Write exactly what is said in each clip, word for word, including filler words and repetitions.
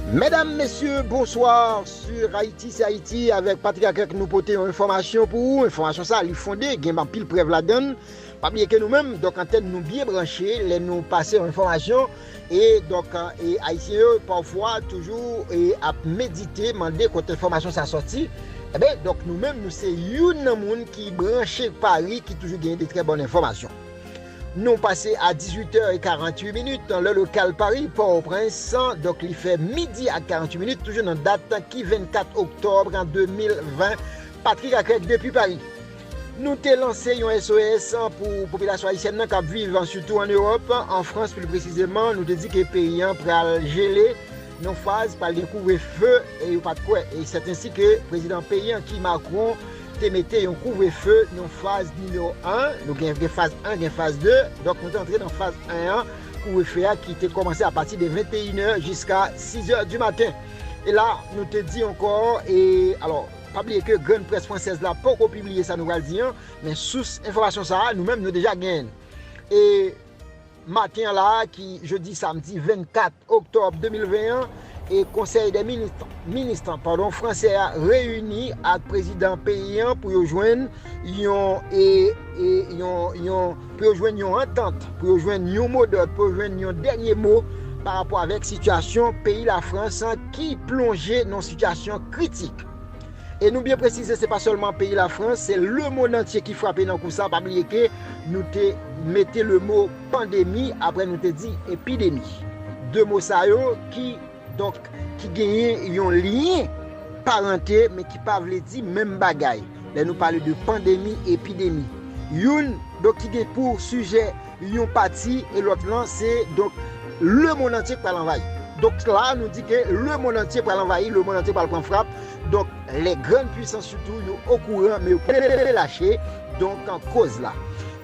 Medam, mesye, bonswa. Sur Haïti, c'est Haïti, avèk Patrick Acrec, nou pote yon enfòmasyon pou ou. Enfòmasyon sa, li fonde, gen anpil prèv ladan l. Pa bliye ke nou menm, donk, antèn nou byen branche lè nou pase yon enfòmasyon. E, donk, e, Ayisyen yo, pafwa, toujou, e, ap medite, mande kote enfòmasyon sa sòti. Eben, donk, nou menm, nou se youn nan moun ki branche Pari, ki toujou genyen de trè bòn enfòmasyon. Nou pase a dizuit è e karanntuit minit, nan lè lokal Pari, Pòtoprens, donk, li fè midi ak karanntuit minit, toujou nan dat ki vennkat oktòb de mil ven. Patrick Acrec depi Pari. Nou te lanse yon S O S pou popilasyon ayisyèn nan k ap viv, sitou ann Ewòp, an Frans pli presizeman. Nou te di ke peyi an pral jele nan faz, pral gen kouvrefe, e yo pa t kwè. E sèt ensi ke prezidan peyi an, ki Macron, te mete yon kouvrefe nan faz nimewo en. Nou gen, gen faz en, gen faz de. Donk, nou te antre nan faz en an, kouvrefe a ki te kòmanse apati de venteyen è jiska sis è di maten. E la, nou te di ankò, e, alò, pa bliye ke grann près fransèz la poko pibliye sa nou pral di an, men sous enfòmasyon sa a, nou menm, nou deja genyen l. E maten an la a, ki jodi samdi vennkat oktòb de mil ven an, e Konsèy dè minis, minis, padon, fransè a reyini ak prezidan peyi an pou yo jwenn yon, e, e, yon, yon, pou yo jwenn yon antant, pou yo jwenn yon modòd, pou yo jwenn yon dènye mo pa rapò avèk sitiyasyon peyi Lafrans ki plonje nan sitiyasyon kritik. E nou byen presize, se pa sèlman peyi Lafrans, se lemonn antye ki frape nan kou sa. Pa bliye ke nou te mete le mo pandemi, apre nou te di epidemi. De mo sa yo ki, donk, ki genyen yon lyen parante, men ki pa vle di menm bagay. Lè nou pale de pandemi, epidemi. Youn, donk, ki gen pou sijè yon pati, e lòt lan, se, donk, lemonn antye k pral anvayi. Donk, la, nou di ke lemonn antye pral anvayi, lemonn antye pral pran frap. Donk, les grandes puissances sitou, yo okouran, men yo pa lache, donk, koz la.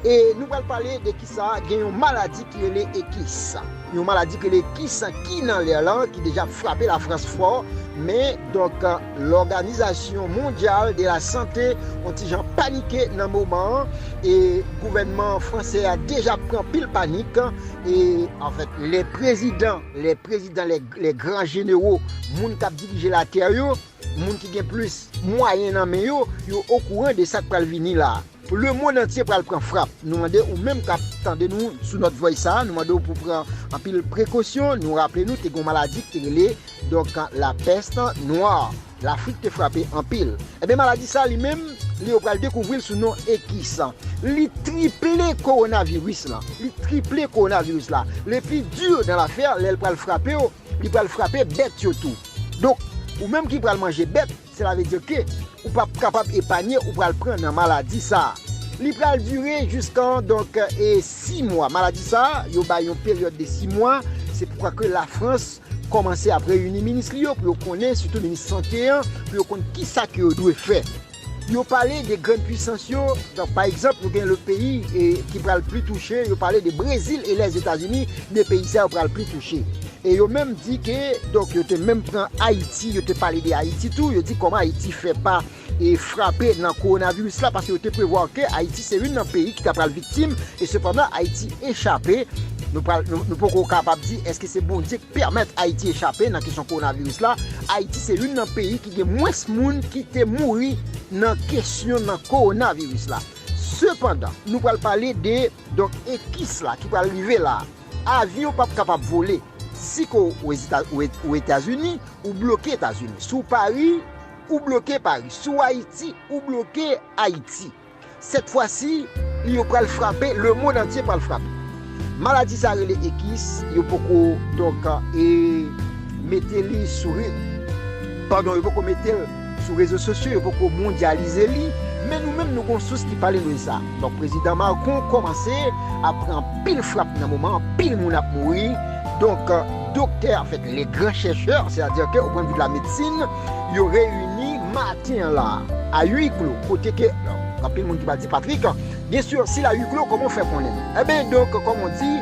E nou pral pale de kisa, gen yon maladi ki rele ekis. Yon maladi ki rele ekis ki nan lè lan, ki deja ap frape Lafrans fò, men, donk, Lòganizasyon Mondyal de la Sante, yon ti jan panike nan moman an, e gouvènman fransè a deja pran pil panik, e, anfèt, lè prezidan, lè prezidan, lè, lè gran jenero, moun k ap dirije latè yo, moun ki gen plis mwayen nan men yo, yo okouran de sa k pral vini la. Lemonn antye pral pran frap. Nou mande ou menm k ap tande nou sou nòt vòy sa, nou mande w pou pran anpil prekosyon. Nou raple nou, te gen yon maladi ki te rele, donk, lapès nwa. Lafrik te frape anpil. Ebyen, maladi sa li menm, li yo pral dekouvri l sou non ekis. Li triple kowonaviris lan. Li triple kowonaviris la. Le pli di dan lafè, lè l pral frape w, li pral frape bèt yo tou. Donk, ou menm ki pral manje bèt, sela vle di ke ou p ap kapab epanye, ou pral pran nan maladi sa a. Li pral dire jiskan, donk, e, sis mwa. Maladi sa a, yo bay yon peryòd de sis mwa. Se poukwa ke Lafrans kòmanse ap reyini minis li yo pou yo konnen, sitou minis sante an, pou yo konn kisa ke yo dwe fè. Yo pale de grann pwisans yo, donk, pa egzanp, nou gen lòt peyi, e, ki pral pli touche, yo pale de Brezil e Lèzetazini, de peyi sa yo pral pli touche. E yo menm di ke, donk, yo te menm pran Ayiti, yo te pale de Ayiti tou, yo di kòman Ayiti fè pa, e, frape nan kowonaviris la, paske yo te prevwa ke Ayiti se youn nan peyi ki ta pral viktim, e sepandan Ayiti echape. Nou pral, nou, nou poko kapab di èske se Bondye pèmèt Ayiti echape nan kesyon kowonaviris la. Ayiti se youn nan peyi ki gen mwens moun ki te mouri nan kesyon nan kowonaviris la. Sepandan, nou pral pale de, donk, ekis la ki pral rive la. Avyon p ap kapab vole. Si ke w Ezeta-, w E-, w Etazini, ou bloke Etazini. Si w Pari, ou bloke Pari. Si w Ayiti, ou bloke Ayiti. Sèt fwa si, li yo pral frape, lemonn antye pral frape. Maladi sa rele ekis, yo poko, donk, e, mete li sou re-, padon, yo poko mete l sou rezo sosyo, yo poko mondyalize li, men nou menm nou gon sous ki pale nou de sa. Donk, prezidan Macron kòmanse ap pran anpil frap nan moman, anpil moun ap mouri. Donk, doktè, anfèt, les grands chercheurs, sètadi ke o pwen de vi de la medsin, yo reyini maten an la, a huis clos, kote ke, anpil moun ki pral di, Patrick, byen si se a huis clos, kòman w fè konnen? Eben, donk, kòm on di,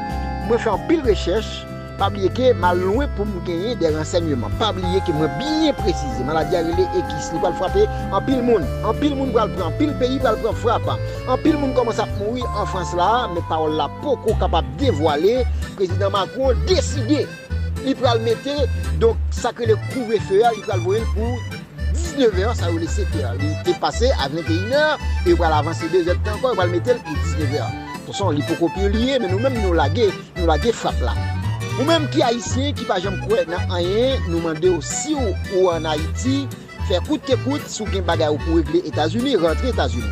mwen fè anpil rechèch, pa bliye ke m al lwen pou m genyen de ransèyman. Pa bliye ke mwen byen presize, maladi a rele ekis, li pral frape anpil moun. Anpil moun pral pran, anpil peyi pral pran frap. Anpil moun kòmanse ap mouri an Frans la, men pawòl la poko kapab devwale. Prezidan Macron deside Li pral mete, donk, sa k rele kouvrefe a, li pral voye l pou diznèf è, sa yo rele sèt è. Li te pase a venteyen è, e yo pral avanse de zè tan ankò, yo pral mete l pou diznèf è. Atanson, li poko pibliye, men nou menm nou lage, nou lage frap la. Ou menm ki ayisyen, ki pa janm kwè nan anyen, nou mande w, si w, ou ann Ayiti, fè kout ke kout, si w gen bagay ou pou regle Etazini, rantre Etazini.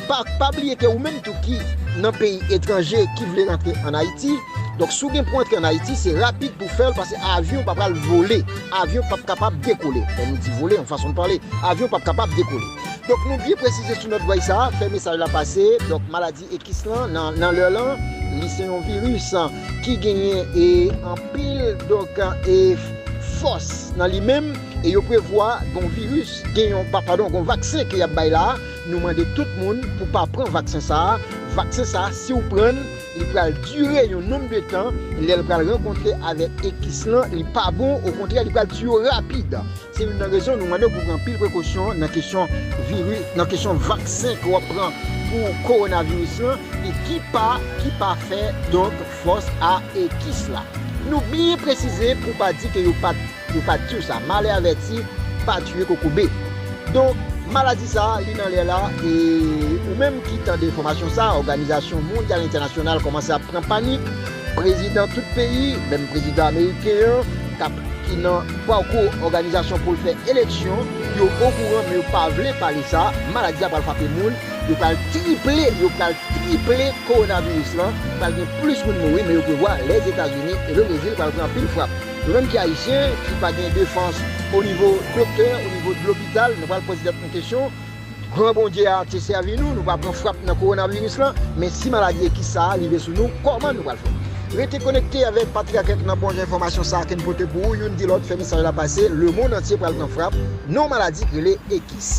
Pa, pa bliye ke ou menm tou ki nan peyi etranje ki vle rantre ann Ayiti, donk si w gen pou antre ann Ayiti, se rapid pou fè l, paske avyon pa pral vole, avyon p ap kapab dekole. Lè nou di vole, yon fason de pale, avyon p ap kapab dekole. Donk nou byen presize sou nòt vway sa a, fè mesaj la pase, donk maladi ekis lan, nan, nan lè lan, li se yon viris ki genyen e anpil, donk, e fòs nan li menm, e yo prevwa gon viris, gen yon, pa, padon, gon vaksen ke y ap bay la a, nou mande tout moun pou pa pran vaksen sa a. Vaksen sa a, si w pran l, li pral dire yon nonb de tan, lè l pral rankontre avèk ekis lan, li pa bon, okontrè, li pral tiye w rapid. Se youn nan rezon nou mande w pou pran anpil prekosyon nan kesyon viris, nan kesyon vaksen ke w ap pran pou kowonaviris lan, e ki pa, ki pa fè, donk, fòs a ekis la. Nou byen presize pou pa di ke yo pa, yo pa di w sa. Malè avèti pa tiye kokobe. Donk, maladi sa a, li nan lè la, e ou menm ki tande enfòmasyon sa a, òganizasyon mondyal entènasyonal kòmanse ap pran panik. Prezidan tout peyi, menm prezidan ameriken an, k ap, ki nan pakou òganizasyon pou l fè eleksyon, yo okouran, men yo pa vle pale sa. Maladi a pral frape moun, yo pral triple, yo pral triple kowonaviris lan, pral gen plis moun mouri, men yo prevwa Lèzetazini e le Brezil pral pran anpil frap. Nou menm ki ayisyen, ki pa gen defans o nivo doktè, o nivo de lopital, nou pral poze tèt nou kesyon, Gran Bondye a te sèvi nou, nou pa pran frap nan kowonaviris lan, men si maladi ekis sa a rive sou nou, kòman nou pral fè? Rete konekte avèk Patriark nan bon jan enfòmasyon sa a ke n pote pou ou, youn di lòt, fè mesaj la pase, lemonn antye pral pran frap nan yon maladi ki rele ekis.